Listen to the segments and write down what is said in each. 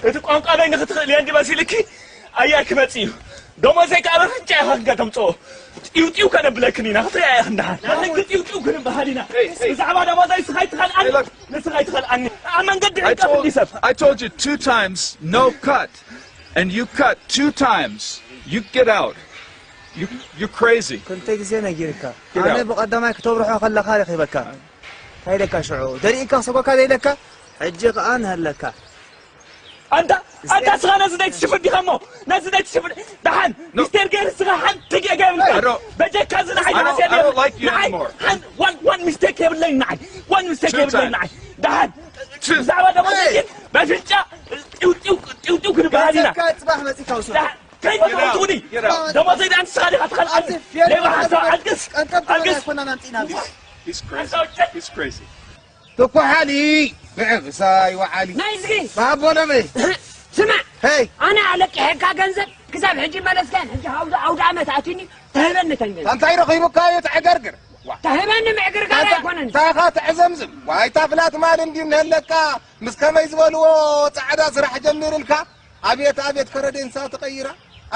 እቲ ቋንቋ በይ ንኽትኽእል እየ እንዲ መሲልኪ ኣያይ ክመጽእ እዩ። ደሞዘይ ከኣ በፍንጫ ኢኻ ክንከተምጽኦ። ጢውጢው ከነብለክን ኢና፣ ክትሪኣ ኢኽን ደሓን። ሕጊ ጢውጢው ክንበሃል ኢና። ብዛዕባ ደሞዘይ ንስኻ ኣይትኸልኣኒ፣ ንስኻ ኣይትኸልኣኒ። ኣብ መንገዲ I ዕንቀፍ told, እንዲ ሰብ። I told you two times, no cut. And you cut two times. You get out. You, you're crazy. ክልተ ግዜ ነጊርካ። Get ኣነ out. ብቐዳማይ ክትብርሖ ከለኻ ረኺበካ። እንታይ ኢለካ ሽዑ? ደሪእካ ክሰጎካ ዘይለካ? ሕጂ ከኣ ንሃለካ። ኣንታ ኣንታ ስኻ ነዚ ናይ ትሽፍን ዲኻ እሞ ነዚ ናይ ትሽፍን ደሓን No. ሚስተር ገይር ስኻ ሓንቲ ጌጋ የብልካ I don't- በጀካ እዚ ንዓይ I don't- ንዓስ I don't like you የብለይ ንዓይ anymore. ሓን ዋን ዋን ሚስቴክ የብለይ ንዓይ ዋን ሚስቴክ Two የብለይ times. ንዓይ ደሓን Two- ብዛዕባ ደሞ Hey! ግን በፍንጫ ጢውጢው ጢውጢው ክንበሃል ኢና ገንዘብካ ጽባሕ መጺካ ውሰድ። ደሓን ከይፈተውትውኒ Get out. ደሞ ዘይዳ ንስኻ ዲኻ ትኸልኣኒ ኣብዚ ፌል ሌባ ሓሳብ ኣለበት። ኣልቅስ ቀንጠብ ትበል ኣልቅስ ኣይኮናን ኣምጺእና ኣብዚ። He's crazy. He's crazy. ትኩሓሊ ብዕብሳይ ወዓሊ ናይ እዝጊ ባቦሎመይ ስማዕ ሄይ ኣነ ኣለቂሐካ ገንዘብ ክሳብ ሕጂ መለስካን ሕጂ ኣውደ ኣውደ ዓመት ኣትኒ ተህበኒ ተን ገንዘብ ታንታይ ረኺቡካ እዩ ተዕገርግር ተህበኒ ምዕግርጋር ኣይኮነን እንታይ ኢኻ ትዕዘምዝም ዋይታ ፍላት ማል እንዲ ነለካ ምስ ከመይ ዝበልዎ ጻዕዳ ስራሕ ጀሚርልካ ኣቤት ኣቤት ከረዴንሳ ተቐይራ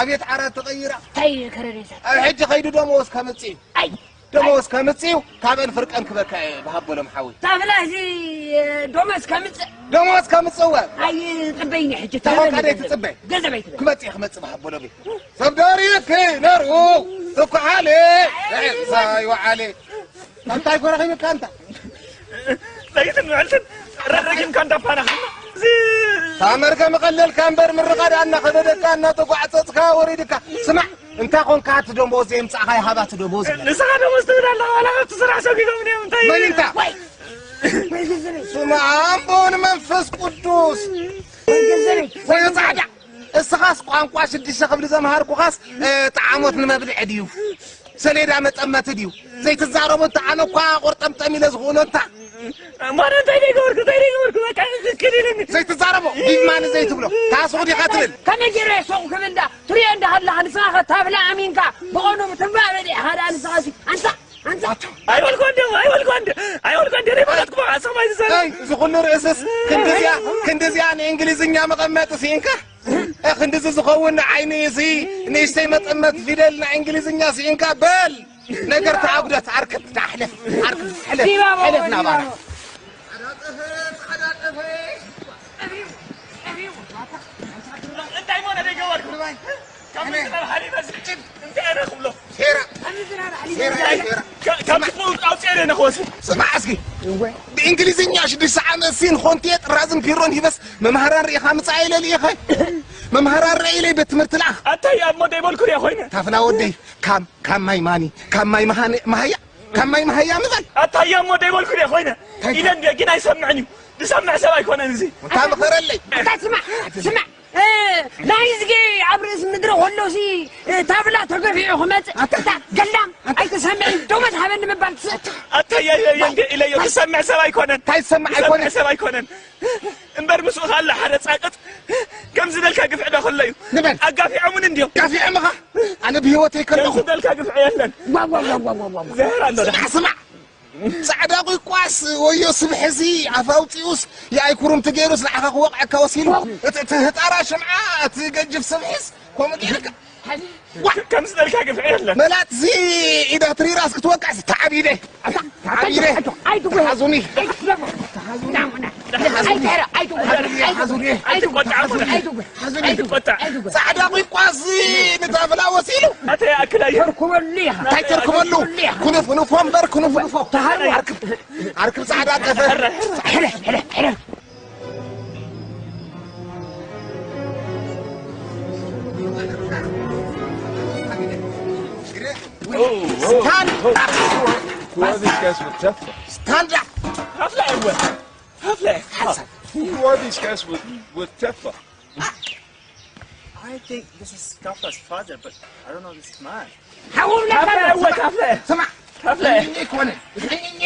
ኣቤት ዓራት ተቐይራ እንታይ ከረዴንሳ ኣብ ሕጂ ከይዱ ደመወዝ ከምጽእ እዩ ኣይ ደመወዝ ከምጽእ እዩ ካብአን ፍርቀን ክበካ እየ ብሃቦሎም ሓወይ ታብላ እዚ ደመወዝ ከምጽእ ደመወዝ ከምጽእ እወ ኣይ ጽበይኒ ሕጂ ተኸካደ ትጽበ ገንዘብ ኣይትበል ክመጽእ እየ ክመጽእ ብሃቦሎም እዩ ሰብ ደሪክ ነሩ ትኩሓለ ዛይ ወዓለ እንታይ ኮ ረኺብካ ኣንታ ለይትን ውዕልትን ረረጊምካ እንዳፋናኽና እዚ ታመርገ መቐለልካ እምበር ምርቓዳ እናኸበደካ እናተጓዕፀፅካ ወሪድካ ስማዕ እንታ ኮንካ እቲ ደሞዝ የምፃእኻ ይሃባ እቲ ደሞዝ ንስኻ ደሞዝ ትብል ኣለኻ ዋላ ካብቲ ስራሕ ሰጒዶም እዮም እንታይ መን እንታ ወይ ስማ ኣቦ ንመንፈስ ቅዱስ ወይ ፃዕዳ እስኻስ ቋንቋ ሽዱሽተ ክፍሊ ዘምሃርኩኻስ ጣዓሞት ንመብልዒ ድዩ ሰሌዳ መጠመቲ ድዩ ዘይትዛረቦ እንተ ኣነ እኳ ቆርጠምጠም ኢለ ዝኽእሎ እንታ ማነ እንታይ ዘይገበርኩ እንታይ ዘይገበርኩ በቃ ክክድ ኢለኒ ዘይትዛረቦ ቢግ ማን ዘይትብሎ ታስቑ ዲኻ ትብል ከመይ ገይረ ሱቕ ክብል እንዳ ትሪኦ እንዳ ሃለኻ ንስኻ ኸ ታብላ ኣሚንካ ብቐኑ ትንባእ በሊዕኻ ደኣ ንስኻ ሲ ኣንታ ኣንታ ኣይበልኳ እንደ ኣይበልኳ እንደ ኣይበልኳ እንደ ዘይፈለጥኩ በቃ ሰማይ ዝሰራ ኣይ እዚ ኩሉ ርእስስ ክንድዚያ ክንድዚያ ንእንግሊዝኛ መቐመጢ ስኢንካ ክንድዚ ዝኸውን ንዓይኒ እዚ ንእሽተይ መጠመት ፊደል ናይ እንግሊዝኛ ስኢንካ በል ነገር ተኣጉደት ኣርክብ ተሕለፍ ኣርክብ ሕለፍ ሕለፍ ናባና ስማዕ እስኪ ብእንግሊዝኛ ሽዱሽተ ዓመት ሲን ኾንቴ ጥራዝን ቢሮን ሂበስ መምሃራን ርኢኻ ምፃእ ኢለ ልኢኸ መምሃራን ርአ ኢለ ቤት ትምህርቲ ልኣኽ ኣታይ ኣብ ሞደይ በልኩ ሪኣ ኮይነ ታፍላ ወደይ ካብ ካብ ማይ ማኒ ካብ ማይ መሃኒ መሃያ ካብ ማይ መሃያ ምበል ኣታይ ኣብ ሞደይ በልኩ ሪኣ ኮይነ ኢለ እንዲ ግን ኣይሰምዕን እዩ ዝሰምዕ ሰብ ኣይኮነን እዚ እንታይ ምኸረለይ ኣታ ስማዕ ስማዕ ናይዝጊ ኣብ ርእሲ ምድሪ ከሎሲ ታብላ ተገፊዑ ክመፅእ ገላም ኣይትሰምዕን ደሞዝ ሃበኒ ምባል ትስእት ኣታያየየ እንደ ኢለዮ ትሰምዕ ሰብ ኣይኮነን እንታይ ዝሰምዕ ኣይኮነን ሰብ ኣይኮነን እምበር ምስኡ ካለ ሓደ ጻቅጥ ከምዚ ደልካ ግፍዕ ዶ ከሎ እዩ ንበል ኣጋፊዖምን እንዲዮም ጋፊዖምኻ ኣነ ብህይወተይ ከለኹ ከምዚ ደልካ ግፍዕ የለን ዘህር ኣሎ ስማዕ ስማዕ ጻዕዳ ቁይቋስ ወዮ ስብሕሲ ኣፍ ኣውጺኡስ የኣይ ኩሩምቲ ገይሩስ ንዓኻ ክወቕዐካ ወሲኑ እቲ እቲ ህጣራ ሽምዓ እቲ ገጅፍ ስብሕስ ከምኡ ገይርካ ከምዚ ደልካ ግፍዒ የለን መላጥዚ ኢዳ ትሪራስ ክትወቅዕስ ተዓቢደ ተዓቢደ ተሓዙኒ ተሓዙኒ ጻዕዳ ቁይቋስ ንታፍላ ወሲሉ ኣተ ይኣክል ኣየ ተርኩበሉ እንታይ ተርኩበሉ ኩኑፍ ንፎ እምበር ኩኑፍ ንፎ ኣርክብ ጻዕዳ ጠፈር Stand up! Who are these guys with Teflon? Stand up! Teflon! Who are these guys with, with Teflon? I think this is Kafla's father, but I don't know this man. ሓወብና ካፍለ እወ ካፍለ ስማ ካፍለ እኮነ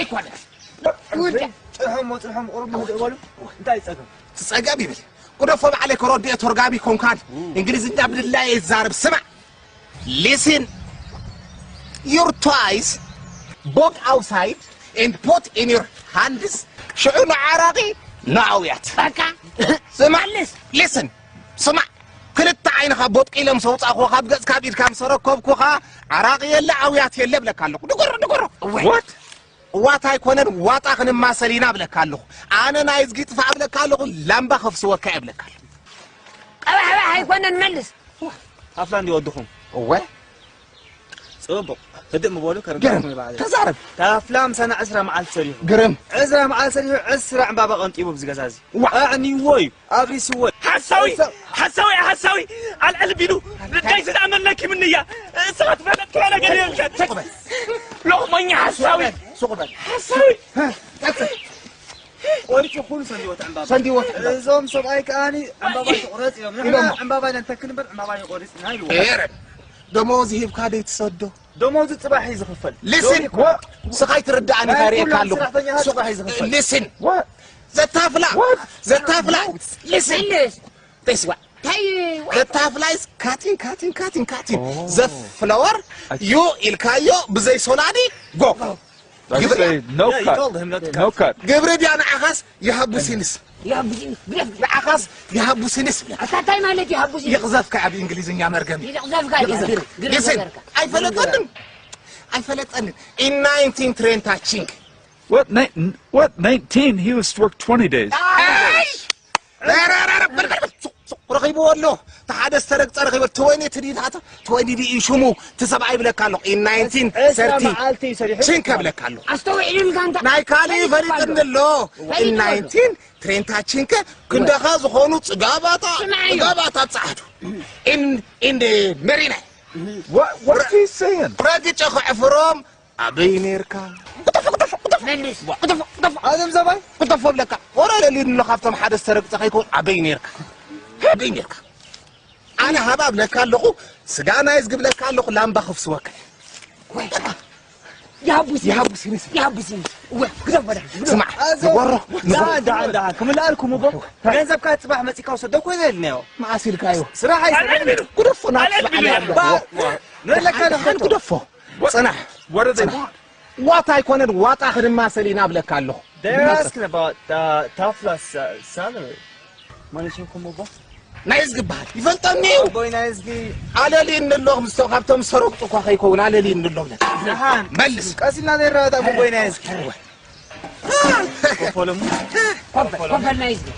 እኮነ ጥርሖም ጥርሖም ቁሩብ ምህድ በሉ እንታይ ጸገም ጸገም ይብል ቁደፎ ባዕለ ከሮዲዮ ተርጋቢ ኮንካን እንግሊዝኛ ብድላይ ይዛረብ ስማ listen your toys book outside and put in your hands ሽዑ ንዓራቂ ንኣውያት። በቃ ስማዕ፣ መልስ። ሊስን፣ ስማዕ። ክልተ ዓይንኻ ቦጥቂሎም ሰውጻእኩ፣ ካብ ገጽካ ኣብ ኢድካ ምስ ኣረከብኩኻ፣ ዓራቂ የለ፣ ኣውያት የለ እብለካ ኣለኹ። ድገሮ፣ ድገሮ። እወ። What? ዋት ኣይኮነን፣ ዋጣ ክንማሰል ኢና እብለካ ኣለኹ። ኣነ ናይ እዝጊ ጥፋእ እብለካ ኣለኹ፣ ላምባ ከፍስወካ እየ እብለካ ኣለኹ። ቀባሕባሕ ኣይኮነን፣ መልስ። ታፍላ እንዲ ወድኹም። እወ። ጽቡቕ። ህድእ ምበሉ፣ ከርጋኹም ግርም። ይበዓል። ተዛረብ። ታፍላ ምሳና ዕስራ መዓልቲ ሰሪሑ። ግርም። ዕስራ መዓልቲ ሰሪሑ፣ ዕስራ ዕምባባ ቀንጢቡ ኣብዚ ገዛ እዚ። ዋ። ኣዕንይዎ እዩ፣ ኣብሪስዎ እዩ። ሓሳዊ፣ ሓሳዊ፣ ሓሳዊ፣ ኣልዕል ቢሉ፣ እንታይ ዝደኣመለኪ ምንያ? እሳ ትፈለጥ ክላ ነገር የብልካ። ሱቕ በል። ሎቕመኛ ሓሳዊ። ሱቕ በል። ሓሳዊ። ሃ፣ ቀጽል። ቆሪጹ ኩሉ ሰንዲዎ እቲ ዕምባባ። ሰንዲዎ እቲ ዕምባባ። እዞም ሰብኣይ ከኣኒ ዕምባባ ትቑረጽ ኢሎም። ንሕና ኢሎም። ዕምባባ ኢና ንተክል እምበር ዕምባባ ይቆሪጽና ኢልዎ። ኤረ፣ ደሞዝ ሂብካ ደይ ትሰዶ? ደሞዙ ጽባሕ እዩ ዝኽፈል። ሊስን፣ ሎሚ እኮ ስኻ ኣይትርድኣኒ ናይ እንታይ ርእየካ ኩሎም ኣለኹ። ሰራሕተኛታት ጽባሕ እዩ ዝኽፈል። ሊስን፣ What? ዘታፍላ፣ What? ዘታፍላ፣ ሊስን። መልስ። This one. እንታይ እዩ? ዘታፍላ is cutting, cutting, cutting, cutting. Oh. ዘፍለወር I see. ዩ ኢልካዮ ብዘይ ሶላዲ፣ ጎ። I ግብሪ say no Yeah, you cut. Told him not to cut. No cut. ግብሪ ድያ ንዓኻስ ይሃቡ ሲንስ። ይሃቡ ሲንስ፣ ግደፍ፣ ግደፍ። ንዓኻስ ይሃቡ ሲንስ። ኣታ እንታይ ማለት ይሃቡ ሲንስ? ይቕዘፍካ ኣብ እንግሊዝኛ መርገም። ይቕዘፍካ፣ ይቕዘፍ። ግደፍ፣ ግደፍ ሊስን፣ ነገርካ። ኣይፈለጠንን። ኣይፈለጠንን። In nineteen ትሬንታ ቺንክ። What? Ni- what? Nineteen? He was to work twenty days. ኣይ! ረ- ረ- ረ- ረ- በል- በል- በል- ሱቕ- ሱቕ ረኺብዎ ኣሎ። እቲ ሓደ ዝተረግጸ ረኺቡ፣ ትወኒ እቲ ድዩ፣ እቲ ሓደ ትወኒ ድዩ ሽሙ፣ እቲ ሰብኣይ ይብለካ ኣለኹ። In ዕስራ nineteen thirty መዓልቲ እዩ ሰሪሑ። ቺንክ እብለካ ኣለኹ። ኣስተውዒሉልካ እንተ ናይ ካልእ ፈሊጥኒ ኣሎ። ፈሊጥኒ ኣሎ። In nineteen ትሬንታ ቺንክ ክንደኻ ዝኾኑ ጽጋባታ፣ ስምዓዮ። ጽጋባታ ጸዓዱ። In- in the መሪና። What? What is he saying? ረግጨ ከዕፍሮም ኣበይ ኔርካ? መልስ። ኣዞም ሰብኣይ? ክተፎ ብለካ። ወረ ለሊን ኣሎ ካብቶም ሓደ ዝተረግጸ ከይከውን ኣበይ ኔርካ? ኣበይ ኔርካ? ኣነ ሃባ ብለካ ኣለኹ፣ ስጋ ናይ ዝግብለካ ኣለኹ፣ ላምባ ክፍስወካ። ወይ። ይሃቡስ። ይሃቡስ ይንስ። ይሃቡስ ይንስ። እወ፣ ግደፍ በዳ፣ ግደፍ። ስማዕ፣ ኣዞም ንጎሮ፣ ንጎሮ። ደሓን፣ ደሓን፣ ደሓን። ክምልኣልኩም እቦ። ገንዘብካ ጽባሕ መጺካ ውሰዶ እኮ ይበልናዮ። መዓስ ኢልካዮ? ስራሕ ኣይሰርሕን። ኣልዕል ኢሉ። ግደፎ፣ ናት ኣልዕል ኢሉ። በዓል ኣለኹ። ባ-፣ ንለካ ደሓን፣ ደሓን፣ ግደፎ። What? ጽናሕ። What do they want? ዋታ ኣይኮነን፣ ዋጣ ክንማሰል ኢና ብለካ ኣለኹ። They're asking about, uh, ታፍላስ፣ uh, salary. መን ሽምኩም እቦ? ናይ ዝግባሃል ይፈልጠኒ እዩ። ኣቦይ ናይ ዝጊ። ኣለሊ እንሎ ምስ ካብቶም ሰረቁ እኳ ከይከውን ኣለሊ እንሎ ብለካ። ደሓን። መልስ። ቀስ ኢልና ዘይረዳዳ ኣቦይ ናይ ዝጊ። ኮፈለሙ። ኮፈል፣ ኮፈል ናይ ዝጊ።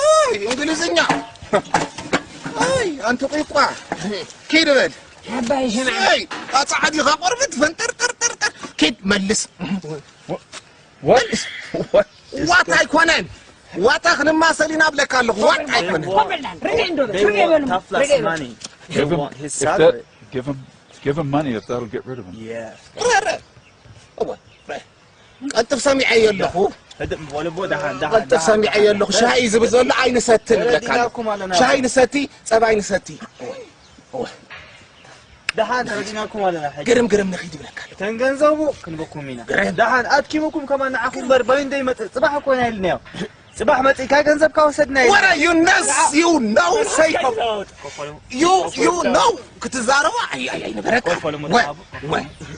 ኣይ፣ እንግሊዝኛ። ኣይ፣ ኣንቲ ቂቋ። ኪድ በል። ኣባይ ሽምዓ። ኣይ፣ ኣጻዕዲኻ ቆርበት ፈንጠር፣ ጠር፣ ጠር፣ ጠር። ኪድ መልስ። What? What? What is ዋት that? ኣይኮነን። ዋታ ክንማሰል ኢና ብለካ ኣለኹ። ዋት ኣይኮነን። ኮፈል ዳን። ርግእ እንዶ በል። They ርግእ want በሉ። Tafla's ርግእ በሉ። Money. They Give him, want his if that, salary. Give him, give him money if that'll get rid of him. Yeah. ረ፣ ረ። እወ፣ ረ። ቀልጥፍ ሰሚዐዮ ኣለኹ። ህድእ ምበሉ፣ ደሓን፣ ደሓን፣ ቀልጥፍ ደሓን፣ ሰሚዐዮ ደሓን። ኣለኹ። ሻሂ ዝብል ዘሎ ኣይንሰትን ይብለካ ኣለኹ። ተረዲናኩም ኣለና። ሻሂ ንሰቲ፣ ጸባይ ንሰቲ። እወ፣ እወ። ደሓን ተረዲናኩም ኣለና። ሕጂ ግርም፣ ግርም ንኺድ ይብለካ ኣለኹ። እተን ገንዘቡ ክንበኩም ኢና። ግርም። ደሓን ኣድኪሙኩም ከማን ንዓኹም እምበር በይን ደይመጽእ ጽባሕ እኮ ኢና ኢልናዮ። ጽባሕ መጺእካ ገንዘብካ ወሰድና ኢልና። ወረ፣ you know, you know፣ ሰይፎም። You, you know ክትዛረባ ኣይ፣ ኣይ፣ ኣይነበረካ። ኮፈሉ ወ፣ መጣቡ። ወ።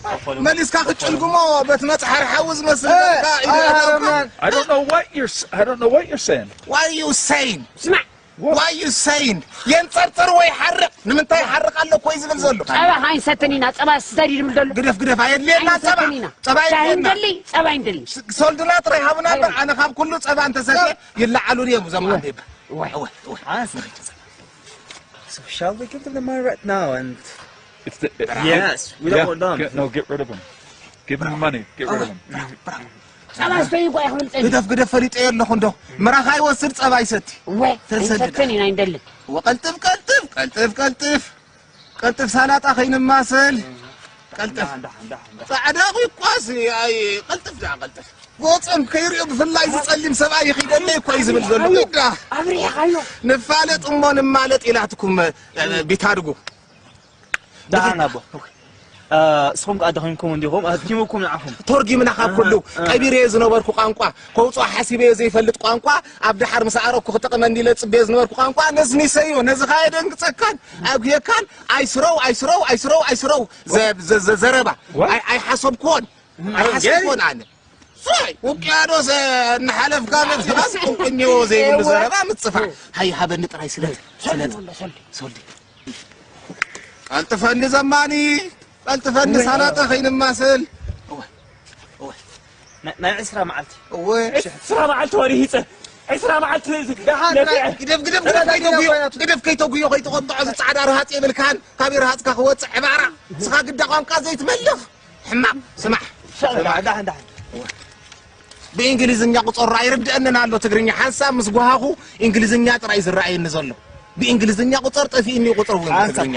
ኮፈሉ መሊስካ ክትጭልግሞ በቲ መጽሓሪ ሓዊ ዝመስል እ፣ ገጽካ ኢሉ እ፣ ያዛውካ። ማን። I don't know what you're s-, I don't know what you're saying. What are you saying? ስማዕ። What? What are you saying? የንጸርጽር ወይ ሓርቕ? ንምንታይ ሓርቕ ኣሎ እኮ እዩ ዝብል ዘሎ። ጸባ ካይንሰትን ኢና፣ ጸባ ስደድ ይብል ዘሎ። ግደፍ፣ ግደፍ፣ ኣየድልየና ጸባ። ኣይንሰትን ኢና። ጸባ ሻሂ የድልየና። እንደሊ፣ ጸባ እንደሊ። ስ-፣ ሶልድና ጥራይ ሃቡና እምበር፣ ኣነ ካብ ኩሉ ጸባ እንተሰትየ ይለዓሉ ድዮም እዞም ኣዴባ። እወ፣ እወ፣ እወ። ሓንስ። So shall we give them the money right now and It's the, Yes, we don't yeah, want them. Get, no, get rid of him. Give him the money. Get rid of him. ጸባ ስተዩ እኮ ኣይኽብል ጸኒ። ግደፍ፣ ግደፍ፣ ፈሊጠዮ ኣለኹ እንዶ። ምራኻ ይወስድ፣ ጸባ ይሰቲ። እወ፣ ተሰደደ። ኣይንሰትን ኢና ኣይንደልን። ወቀልጥፍ፣ ቀልጥፍ፣ ቀልጥፍ፣ ቀልጥፍ። ቀልጥፍ ሳላጣ ከይንማሰል። ቀልጥፍ። ዳሓን፣ ዳሓን፣ ዳሓን፣ ዳሓን። ጻዕዳ ቂቋስ፣ ኣይ፣ ቀልጥፍ፣ ዳሓን ቀልጥፍ። ጎጾም ከይርእዮ ብፍላይ ዝጸሊም ሰብኣይ ይኺደለይ እኮ እዩ ዝብል ዘሎ። ኣዮ፣ ግዳ። ኣብሪኻዮ። ንፋለጥ እሞ ንማለጥ ኢላትኩም፣ እ፣ ቢታድጉ። ደሓን ኣቦ። እ፣ እስኹም ከኣ ደኺምኩም እንዲኹም፣ ኣድኪሙኩም ንዓኹም። ተርጊምና ካብ ኩሉ፣ እ፣ እ። ቀቢረዮ ዝነበርኩ ቋንቋ፣ ከውጽኦ ሓሲበዮ ዘይፈልጥ ቋንቋ፣ ኣብ ደሓር ምስ ኣረኩ ክጠቕመኒ ኢለ ዝጽበዮ ዝነበርኩ ቋንቋ፣ ነዝኒሰዮ፣ ነዚ ከኣ የደንግጸካን፣ ኣብግየካን፣ ኣይስረው፣ ኣይስረው፣ ኣይስረው፣ ኣይስረው፣ ዘ-፣ ዘ-፣ ዘ-፣ ዘረባ። What? ኣይ-፣ ኣይሓሰብኩዎን፣ እ፣ ኣይሓሰብኩዎን ኣነ። ጥራይ ውቅያኖስ እናሓለፍካ መጺኻስ ቁንቁኝዎ ዘይብሉ ዘረባ ምጽፋ። ሃይ ሃበኒ ጥራይ ስለጥ ስለጥ ሶልዲ። ቀልጥፈኒ ዘማኒ፣ ቀልጥፈኒ ሳላጣ ከይንማስል። እወ፣ እወ። ናይ ዕስራ መዓልቲ። እወ። ዕስራ መዓልቲ ወሪሂፀ። ዕስራ መዓልቲ ግደፍ ግደፍ ግደፍ ከይተጉዮ ከይተቆጥዖ ዝፃዕዳ ርሃፅ የብልካን። ካብ ርሃፅካ ክወፅእ ዕባራ። ስኻ ግዳ ቋንቋ ዘይትመልኽ ሕማቕ። ስማዕ። ብእንግሊዝኛ ቁፅር ኣይርድአንን ኣሎ ትግርኛ ሓንሳብ ምስ ጓሃኹ እንግሊዝኛ ጥራይ ዝረኣየኒ ዘሎ። ብእንግሊዝኛ ቁፅር ጠፊእኒ ቁፅር እውን ትግርኛ።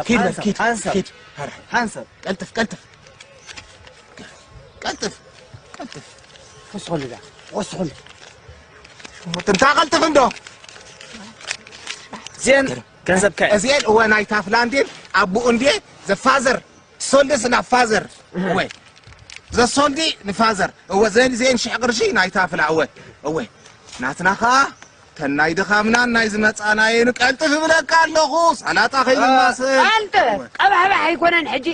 ኪድ ኪድ ኪድ። ቀልጥፍ ቀልጥፍ ቀልጥፍ ቀልጥፍ። ወስኹልዳ ወስኹል። ትንታ ቀልጥፍ እንዶ። ዜን ገንዘብካ እዚኤን እወ ናይ ታፍላንዴን ኣቦኡ እንዴ ዘፋዘር ሶልድስ ናብ ፋዘር እወ ዘሶልዲ ንፋዘር እወ ዘን ዜን ሽሕ ቅርሺ ናይ ታፍላ እወ እወ ናትና ኸዓ ተናይ ድኻምናን ናይ ዝመጻናየን ቀልጥፍ እብለካ ኣለኹ ሳላጣ ከይንማስል። ኣንተ ቀባሕባሕ ኣይኮነን ሕጂ።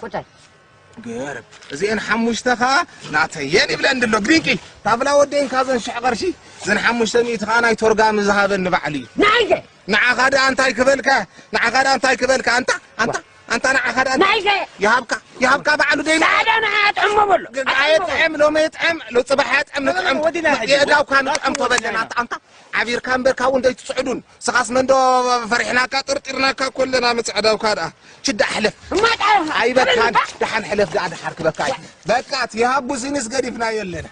ኮታይ ገርብ እዚኤን ሓሙሽተ ኸዓ ናተየን ይብለን ድሎ ግዲንቂ ታፍላ ወደይን ካብዘን ሽሕ ቅርሺ ዘን ሓሙሽተ ሚእቲ ኸዓ ናይ ቶርጋሚ ዝሃበኒ ባዕሉ እዩ። ናይዘ ንዓኻ ደኣ እንታይ ክበልካ ንዓኻ ደኣ እንታይ ክበልካ ኣንታ ኣንታ ኣንታ ንዓኻ ደኣ እንታይ ናይዘ ይሃብካ ይሃብካ ባዕሉ ደይና ጻዕዳ ንዓ ጥዕሞ በሎ ኣየጥዕም ሎሚ የጥዕም ሎጽባሕ ኣጥዕም ንጥዕም ወዲና ሕጂ። የእዳውካ ንጥዕም ተበለና ኣንታ ኣንታ ዓቢርካ እምበር ካብኡ እንደይትስዕዱን ስኻስ መንዶ ፈሪሕናካ ጥርጢርናካ ኮለና ምጽዕዳውካ ደኣ ችዳ ሕለፍ እማጣ ኣይበካን ደሓን ሕለፍ ደኣ ደሓር ክበካ እዩ በቃ እቲ ይሃቡ ሲኒስ ገዲፍና የለና